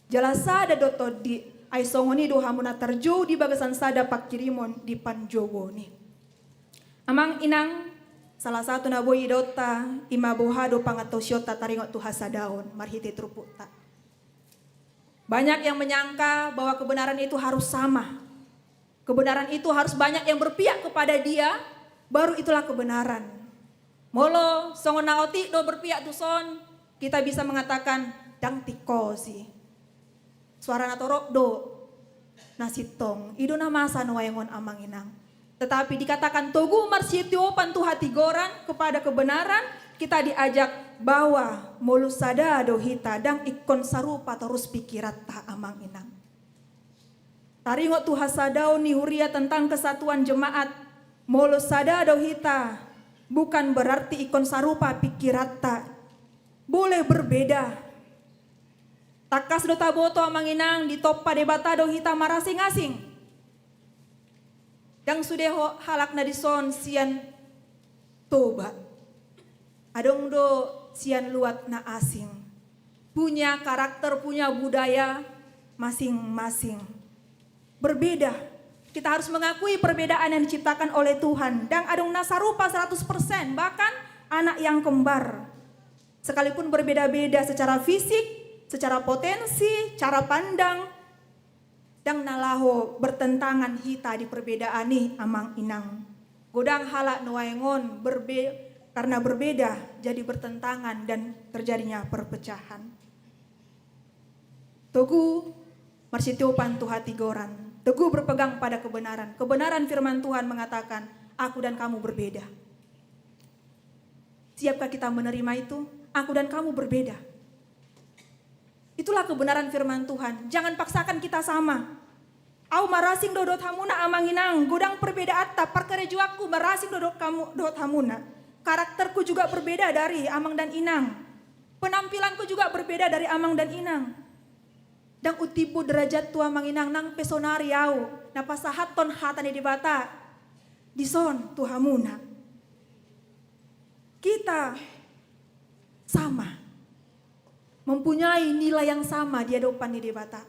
jala sada do tondi, ai songon i do hamu na tarjou di bagasan sada pangkirimon di panjouon i. Amang inang, salah satu na boi idaonta i ma boha do pangantosionta taringot tu hasadaon marhite turpukta. Banyak yang menyangka bahwa kebenaran itu harus sama. Kebenaran itu harus banyak yang berpihak kepada dia, baru itulah kebenaran. Molo songon na otik do berpihak tuson, kita bisa mengatakan, ndang tingkos i. Suara na torop do na sintong. I do na masa nuaeng on, amang inang. Tetapi dikatakan togu marsitiopan tu hatigoran, kepada kebenaran, kita diajak bahwa molo sada do hita, ndang ingkon sarupa torus pingkiranta, amang inang. Taringot tu hasadaon ni huria tentang kesatuan jemaat, molo sada do hita, bukan berarti ingkon sarupa pingkiranta. Boleh berbeda. Tangkas do taboto, amang inang, ditompa Debata do hita marasing-asing. Ndang sude ho-, halak na dison sian Toba. Adong do sian luat na asing. Punya karakter, punya budaya masing-masing. Berbeda. Kita harus mengakui perbedaan yang diciptakan oleh Tuhan. Ndang adong na sarupa seratus persen, bahkan anak yang kembar. Sekalipun berbeda-beda secara fisik, secara potensi, cara pandang, ndang na laho bertentangan hita di perbedaan i, amang inang. Godang halak nuaeng on berbe-, karena berbeda jadi bertentangan dan terjadinya perpecahan. Togu marsitiopan tu hatigoran. Teguh berpegang pada kebenaran. Kebenaran firman Tuhan mengatakan, "Aku dan kamu berbeda." Siapkah kita menerima itu? Aku dan kamu berbeda. Itulah kebenaran firman Tuhan. Jangan paksakan kita sama. Au marasing do dohot hamuna, amang inang, godang perbedaanta, parkarejoanku marasing do dohot kamu, dohot hamuna. Karakterku juga berbeda dari amang dan inang. Penampilanku juga berbeda dari amang dan inang. Ndang untimbo derajat tu amang inang, nang pe sonari au na pasahathon hata ni Debata dison tu hamuna. Kita sama, mempunyai nilai yang sama di hadapan ni Debata.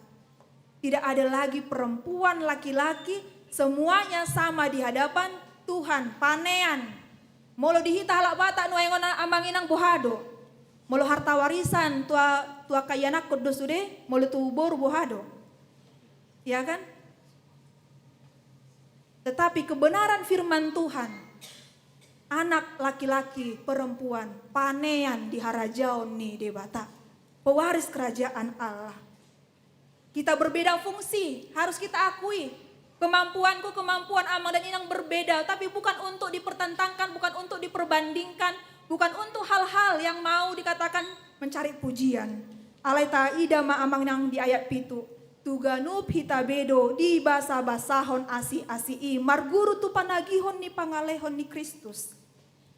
Tidak ada lagi perempuan, laki-laki, semuanya sama di hadapan Tuhan. Panean. Molo di hita halak Batak nuaeng on, amang inang, boha do? Molo harta warisan, tua, tua kaianakkon do sude, molo tu boru boha do? Ya kan? Tetapi kebenaran firman Tuhan, anak laki-laki, perempuan, panean di harajaon ni Debata, pewaris kerajaan Allah. Kita berbeda fungsi, harus kita akui. Kemampuanku, kemampuan amang dan inang berbeda, tapi bukan untuk dipertentangkan, bukan untuk diperbandingkan, bukan untuk hal-hal yang mau dikatakan mencari pujian. Alai taida ma, amang inang, di ayat pitu. Tu ganup hita be do dibasabasahon asi-asi i, marguru tu panagihon ni pangalehon ni Kristus.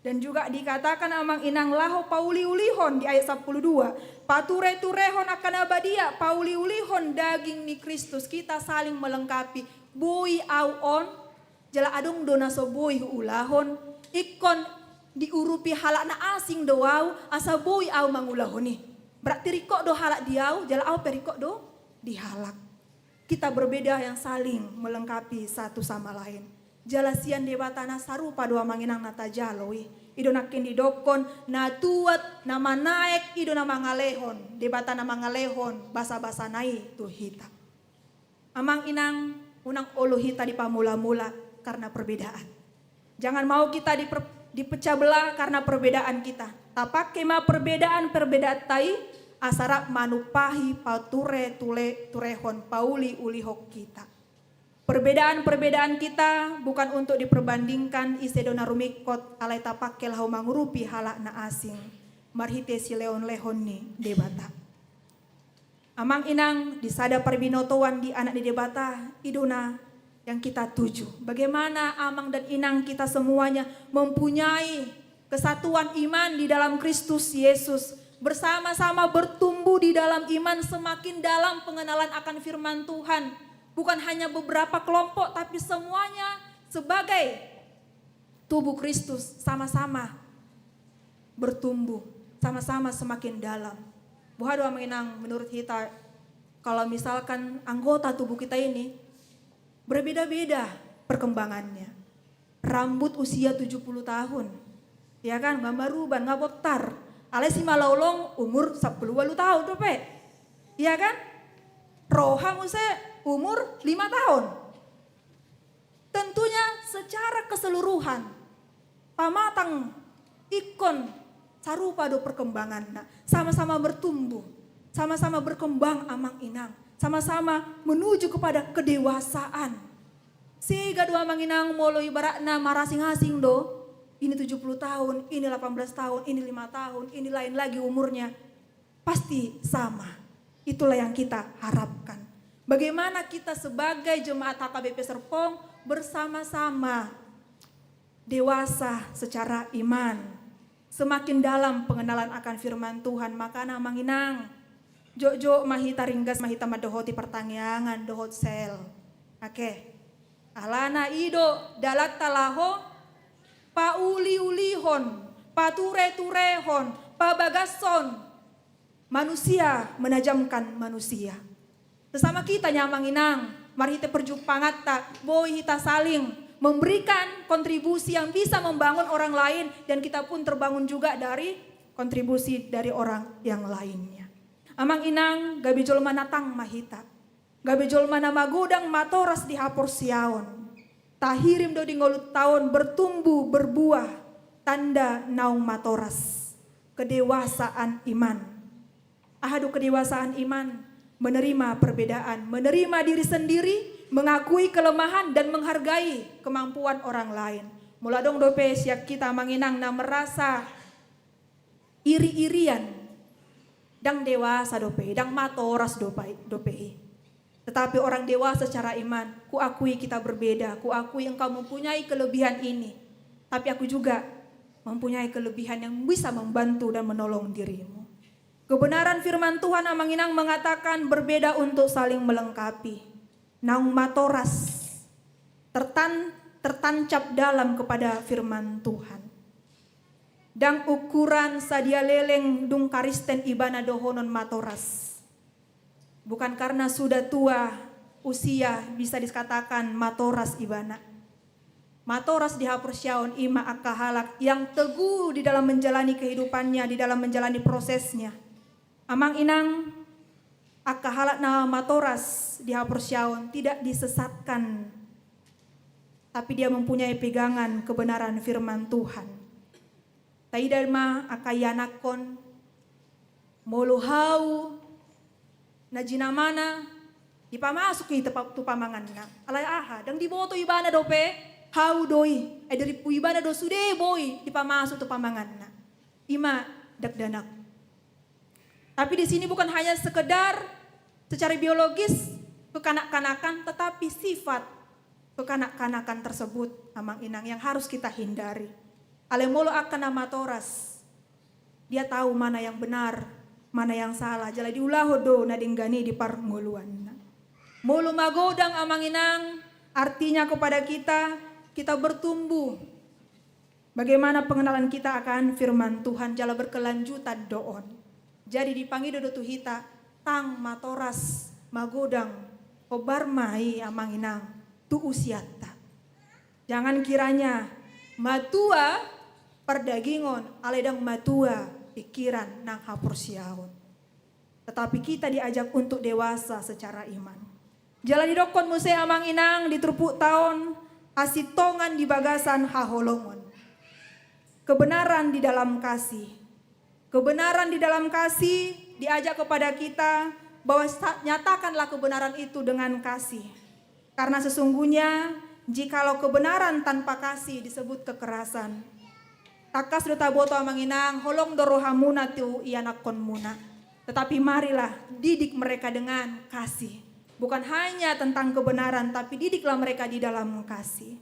Dan juga dikatakan, amang inang, laho pauliulihon di ayat sampulu dua. Patureturehon angka na badia, pauliulihon daging ni Kristus, kita saling melengkapi. Boi au on, jala adong do na so boi huulahon, ingkon diurupi halak na asing do au, asa boi au mangulahon i. Berarti ringkot do halak di au, jala au pe ringkot do di halak. Kita berbeda yang saling melengkapi satu sama lain. Jala sian Debata na sarupa do, amang inang, na tajalo i. I do nangkin didokkon, na tuat, na manaek, i do na mangalehon. Debata na mangalehon basabasana i tu hita. Amang inang, unang olo hita dipamulamula karena perbedaan. Jangan mau kita diper-, dipecah belah karena perbedaan kita. Tapake ma perbedaan-perbedaanta i asa rap manumpahi pature-tule-, turehon, pauliulihon hita. Perbedaan-perbedaan kita bukan untuk diperbandingkan ise do na rumingkot, alai tapake laho mangurupi halak na asing marhite silehon-lehon ni Debata. Amang inang, di sada parbinotoan di Anak ni Debata, i do na yang kita tuju. Bagaimana amang dan inang kita semuanya mempunyai kesatuan iman di dalam Kristus Yesus, bersama-sama bertumbuh di dalam iman, semakin dalam pengenalan akan firman Tuhan. Bukan hanya beberapa kelompok, tapi semuanya sebagai tubuh Kristus sama-sama bertumbuh, sama-sama semakin dalam. Boha do, amang inang, menurut hita, kalau misalkan anggota tubuh kita ini berbeda-beda perkembangannya. Rambut usia tujuh puluh tahun, ya kan, nga maruban, nga bontar. Alai simalolong umur sampulu ualu tahun dope, ya kan? Roha muse umur lima tahun. Tentunya secara keseluruhan, pamatang ingkon sarupa do perkembanganna, sama-sama bertumbuh, sama-sama berkembang, amang inang, sama-sama menuju kepada kedewasaan. Sega do, amang inang, molo ibaratna marasing-asing do, ini tujuh puluh tahun, ini delapan belas tahun, ini lima tahun, ini lain lagi umurnya. Pasti sama. Itulah yang kita harapkan. Bagaimana kita sebagai jemaat H K B P Serpong bersama-sama dewasa secara iman, semakin dalam pengenalan akan firman Tuhan. Makana, amang inang, jotjot ma hita, ringgas ma hita mandohoti partangiangan dohot sel. Oke. Alana i do dalanta laho pauliulihon, patureturehon, pabagashon manusia, menajamkan manusia. Sesama kita, Amang Inang, marhite parjumpanganta boi hita saling memberikan kontribusi yang bisa membangun orang lain, dan kita pun terbangun juga dari kontribusi dari orang yang lainnya. Amang Inang, gabe jolma na tang ma hita. Gabe jolma na magodang matoras di haporseaon. Tahirim do di ngolunta on bertumbuh, berbuah, tanda naung matoras. Kedewasaan iman. Aha do kedewasaan iman? Menerima perbedaan, menerima diri sendiri, mengakui kelemahan, dan menghargai kemampuan orang lain. Molo adong dope sian hita, Amang Inang, na merasa iri-irian, ndang dewasa dope i, ndang matoras dope i. Tetapi orang dewasa secara iman, kuakui kita berbeda, kuakui engkau mempunyai kelebihan ini, tapi aku juga mempunyai kelebihan yang bisa membantu dan menolong dirimu. Kebenaran firman Tuhan, Amang Inang, mengatakan berbeda untuk saling melengkapi. Naung matoras, tertan-, tertancap dalam kepada firman Tuhan. Ndang ukuran sadia leleng dung Kristen ibana dohonon matoras. Bukan karena sudah tua usia bisa dikatakan matoras ibana. Matoras di haporseaon i ma angka halak yang teguh di dalam menjalani kehidupannya, di dalam menjalani prosesnya. Amang Inang, angka halak na matoras di haporseaon tidak disesatkan, tapi dia mempunyai pegangan kebenaran firman Tuhan. Taida ma angka ianakhon, molo hau na jinamana dipamasuk i tu pa-, tu pamanganna. Alai aha, ndang diboto ibana dope hau do i, ai dirimpu ibana do sude boi dipamasuk tu pamanganna. I ma dakdanak. Tapi di sini bukan hanya sekedar secara biologis kekanak-kanakan, tetapi sifat kekanak-kanakan tersebut, Amang Inang, yang harus kita hindari. Alai molo angka na matoras, dia tahu mana yang benar, mana yang salah, jala diulahon do na denggan i di parngoluanna. Molo magodang, Amang Inang, artinya kepada kita, kita bertumbuh. Bagaimana pengenalan kita akan firman Tuhan, jala berkelanjutan do on. Jadi dipangido do tu hita, tang matoras, magodang, hombar ma i, Amang Inang, tu usianta. Jangan kiranya matua pardagingon, alai ndang matua pikiran nang haporseaon. Tetapi kita diajak untuk dewasa secara iman. Jala didokkon muse, Amang Inang, di turpukta on, hasintongan di bagasan haholongon. Kebenaran di dalam kasih. Kebenaran di dalam kasih diajak kepada kita bahwa sa-, nyatakanlah kebenaran itu dengan kasih. Karena sesungguhnya, jikalau kebenaran tanpa kasih disebut kekerasan. Tangkas do taboto, Amang Inang, holong do rohamuna tu ianakhonmuna. Tetapi marilah didik mereka dengan kasih. Bukan hanya tentang kebenaran, tapi didiklah mereka di dalam kasih.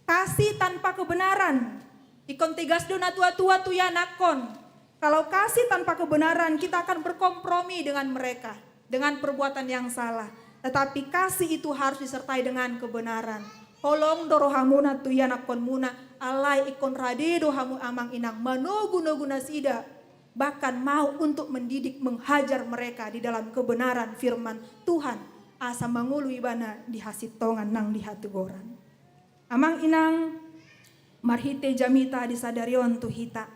Kasih tanpa kebenaran. Ingkon tegas do natuatua tu ianakhon. Kalau kasih tanpa kebenaran, kita akan berkompromi dengan mereka, dengan perbuatan yang salah. Tetapi kasih itu harus disertai dengan kebenaran. Holong do rohamuna tu ianakhonmuna, alai ingkon rade do hamu, Amang Inang, manogunogu nasida, bahkan mau untuk mendidik, menghajar mereka di dalam kebenaran firman Tuhan, asa mangolu ibana di hasintongan nang di hatigoran. Amang Inang, marhite jamita di sadari on tu hita,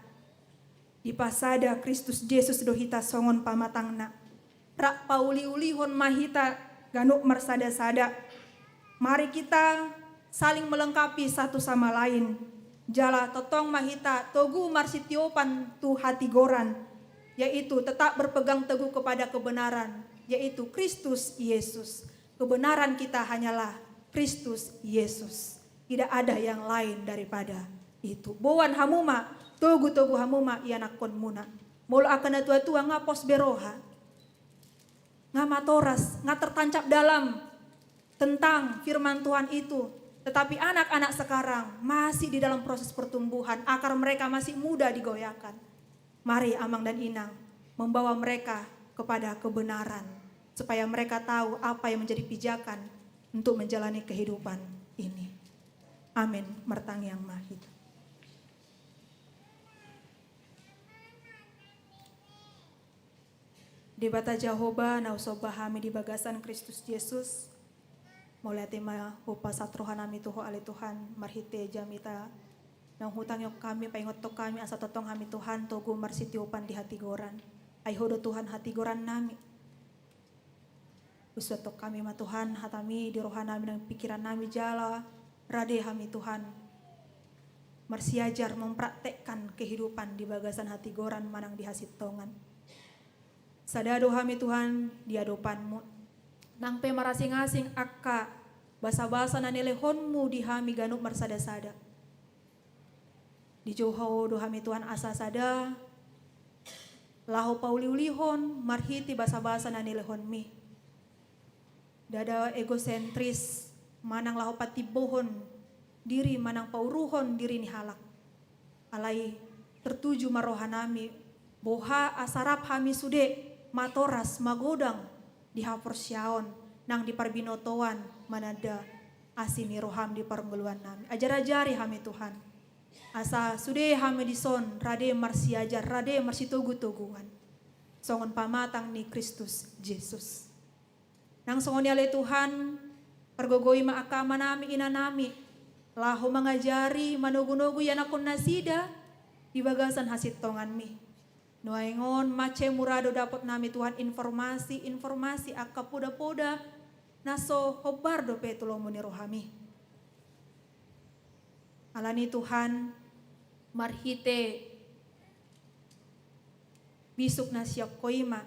dipasada Kristus Jesus do hita songon pamatangna. Rap pauliulihon ma hita ganup marsadasada. Mari kita saling melengkapi satu sama lain. Jala tongtong ma hita togu marsitiopan tu hatigoran, yaitu tetap berpegang teguh kepada kebenaran, yaitu Kristus Yesus. Kebenaran kita hanyalah Kristus Yesus. Tidak ada yang lain daripada itu. Boan hamu ma, togutogu hamu ma ianakhonmuna. Molo angka natuatua nga pos be roha, nga matoras, nga tertancap dalam tentang firman Tuhan itu. Tetapi anak-anak sekarang masih di dalam proses pertumbuhan, akar mereka masih mudah digoyahkan. Mari, Amang dan Inang, membawa mereka kepada kebenaran, supaya mereka tahu apa yang menjadi pijakan untuk menjalani kehidupan. ini. Amen. Martangiang ma hita. Debata Jahowa, na husomba hami di bagasan Kristus Jesus, mauliate ma hupasahat rohanami tu Ho ale Tuhan, marhite jamita naung hutangihon hami, paingothon hami asa tongtong hami Tuhan togu marsitiopan di hatigoran. Ai Ho do Tuhan hatigorannami. Husuanhon hami ma Tuhan hatami di rohanami nang pingkirannami jala rade hami Tuhan marsiajar mempraktekkan kehidupan di bagasan hatigoran manang di hasintongan. Sada do hami Tuhan di adopanmu. Nang pe marasing-asing angka basa-basa na nilehonmu di hami ganup marsada-sada. Dijou Ho do hami Tuhan asa sada laho pauli-ulihon marhite basa-basa na nilehonmi. Ndada egosentris manang laho patimbohon diri manang pauruhon diri ni halak. Alai tertuju ma rohanami, boha asa rap hami sude matoras magodang di haporseaon nang di parbinotoan mananda asi ni roham di parngoluannami. Ajar-ajari hami Tuhan. Asa sude hami dison rade marsiajar, rade marsitogu-toguan. Songon pamatang ni Kristus Jesus. Nang songon i ale Tuhan, pargogoi ma angka amanami, inanami, laho mangajari, manogu-nogu ianakkon nasida di bagasan hasintonganmi. Nuaeng on mansai mura do dapotnami Tuhan informasi-informasi angka poda-poda na so hombar dope tu lomo ni rohami. Alani Tuhan, marhite bisuk na sian Ho i ma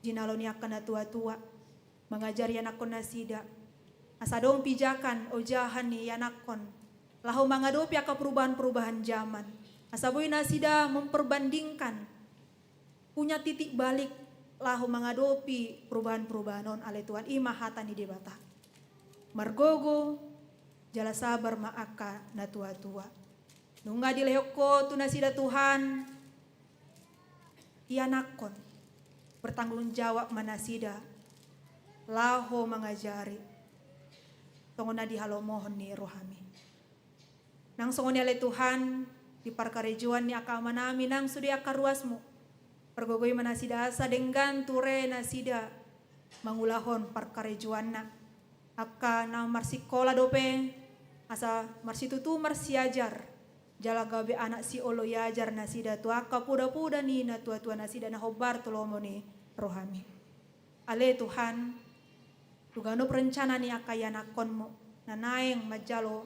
jinalo ni angka natua-tua mangajari ianakkon nasida, asa adong pijakan ojahan ni ianakkon laho mangadopi angka perubahan-perubahan zaman, asa boi nasida memperbandingkan, punya titik balik laho mangadopi perubahan-perubahan on ale Tuhan. I ma hata ni Debata. Margogo jala sabar ma angka natua-tua. Nunga dilehon Ho tu nasida Tuhan ianakkon, bertanggung jawab ma nasida laho mangajari songon na dihalomohon ni rohami. Nang songon i ale Tuhan, di parkarejoan ni angka amanami nang sude angka ruasmu, pargogoi ma nasida asa denggan ture nasida mangulahon parkarejoanna. Angka na marsikola dope asa marsitutu marsiajar, jala gabe anak siolo iajar nasida tu angka poda-poda ni natua-tua nasida na hombar tu lomo ni rohami. Ale Tuhan, tu ganup rencana ni angka ianakkonmu na naeng manjalo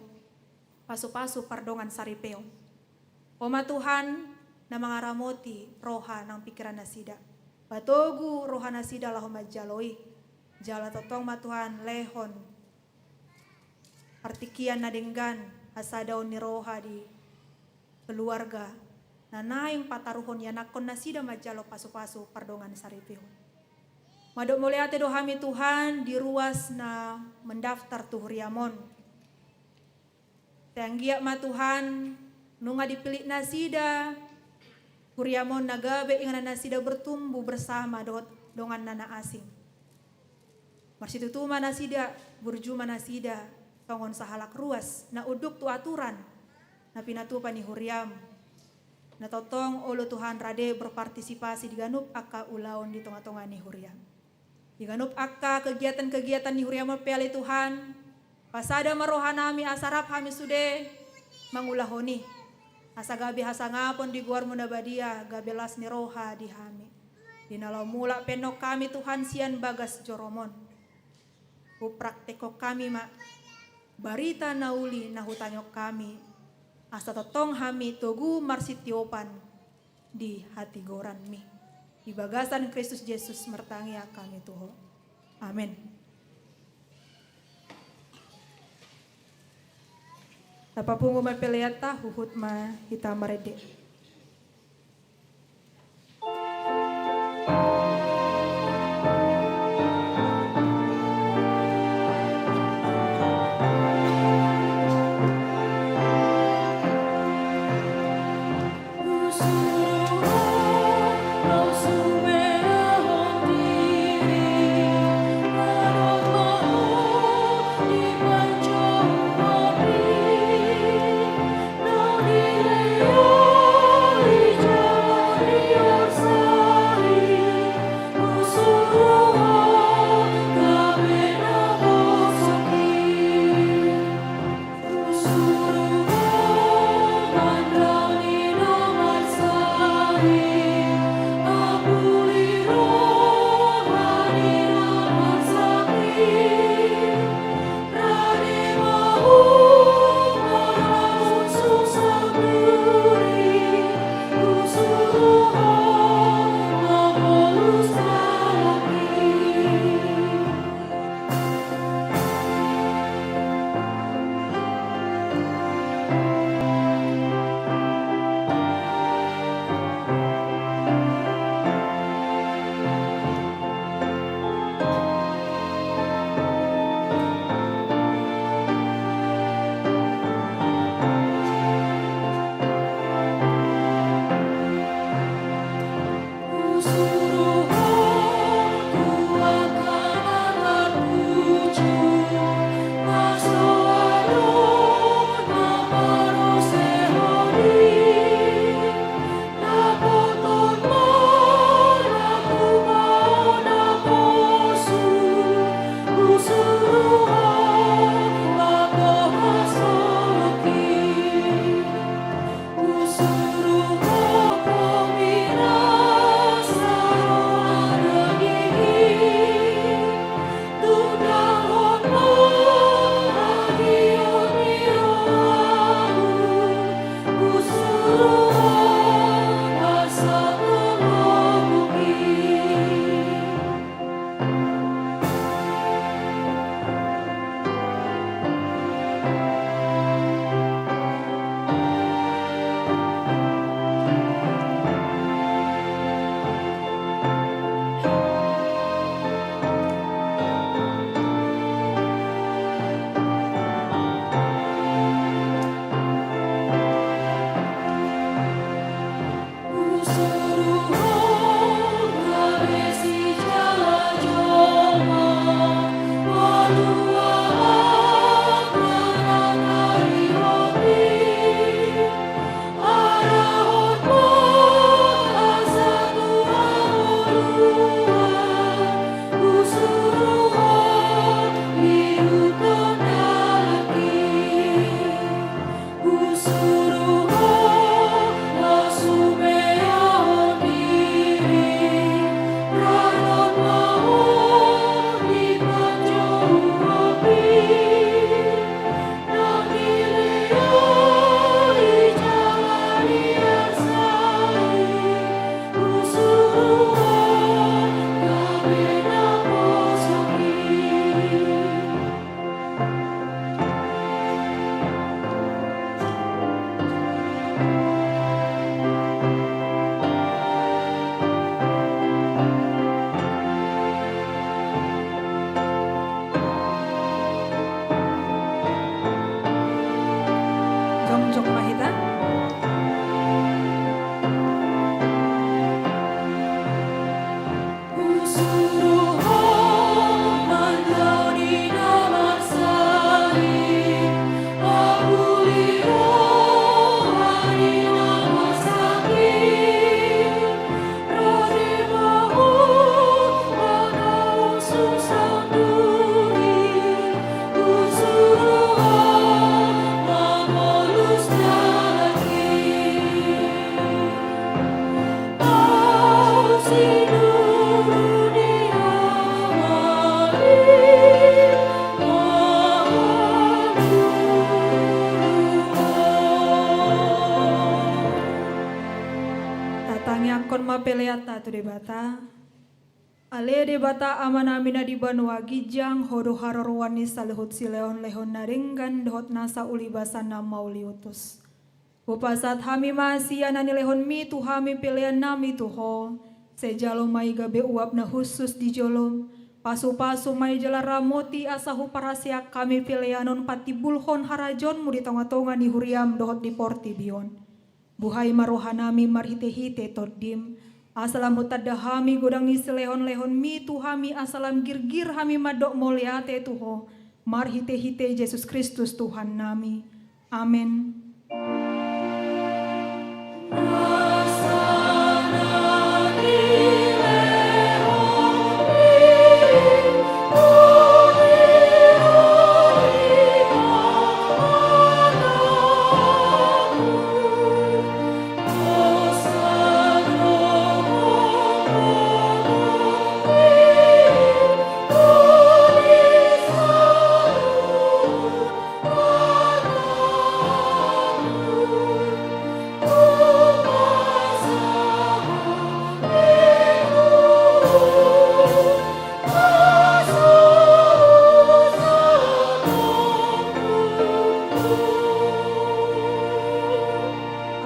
pasu-pasu pardongan saripeon. Ho ma Tuhan na mangaramoti roha nang pingkiran nasida. Patogu roha nasida laho manjalo i. Jala tongtong ma Tuhan lehon partingkian na denggan, hasadaon ni roha di keluarga na naeng pataruhon ianakkon nasida manjalo pasu-pasu pardongan saripeon. Mandok mauliate do hami Tuhan di ruas na mendaftar tu huriam on. Sai anggiat ma Tuhan, nunga dipillit nasida huriam on na gabe inganan nasida bertumbuh bersama dohot donganna na asing. Marsitutu ma nasida, burju ma nasida songon sahalak ruas na unduk tu aturan na pinatupa ni huriam. Na tongtong olo Tuhan rade berpartisipasi di ganup angka ulaon di tonga-tonga ni huriam. Di ganup angka kegiatan-kegiatan ni huriam on pe ale Tuhan, pasada ma rohanami asa rap hami sude mangulahon i. Asa gabe hasangapon di goarmu na badia, gabe las ni roha di hami. Di na laho mulak pe annon hami Tuhan sian bagas jorom on. Hupraktekhon hami ma barita na uli na hutangihon hami, asa tongtong hami togu marsitiopan di hatigoranmi. Di bagasan Kristus Jesus martangiang hami tu Ho. Amen. Tapapungu ma peleanta, huhut ma hita marende. Peleanta tu Debata. Ale Debata Amanami na di banua ginjang, Ho do haroroan ni saluhut silehonlehon na denggan dohot nasa ulibasan na mauliutus. Hupasahat hami ma sian na nilehonMi tu hami peleannami tu Ho. Sai jalo ma i gabe uap na hushus di jolom. Pasupasu ma i jala ramoti asa huparhaseang hami pelean on patimbulhon harajaonMu di tongatonga ni huriaM dohot di portibi on. Buhai ma rohanami marhitehite TondiM, asa lam hutanda hami godang ni silehonlehonMi tu hami, asa lam girgir hami mandok mauliate tu Ho, marhitehite Jesus Kristus Tuhannami. Amen.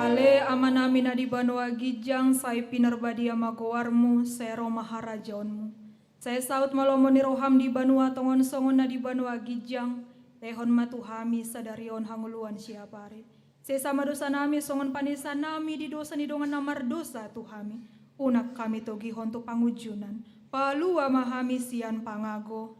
Ale Amanami na di banua ginjang, sai pinarbadia ma goarMu, sai ro ma harajaonMu. Sai saut ma lomo ni rohaM di banua tonga on songon na di banua ginjang. Lehon ma tu hami sadari on hangoluan siapari. Sesa ma dosanami songon panesanami di dosa ni dongan na mardosa tu hami. Unang hami togihon tu pangunjunan. Palua ma hami sian pangago.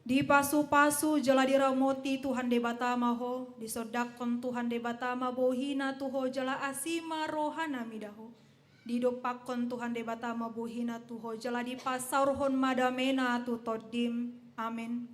Dipasupasu jala diramoti Tuhan Debata ma ho, disondangkon Tuhan Debata ma bohiNa tu ho jala asi ma rohaNa mida ho. Didompakkon Tuhan Debata ma bohiNa tu ho jala dipasaorhon ma dameNa tu tondim. Amen.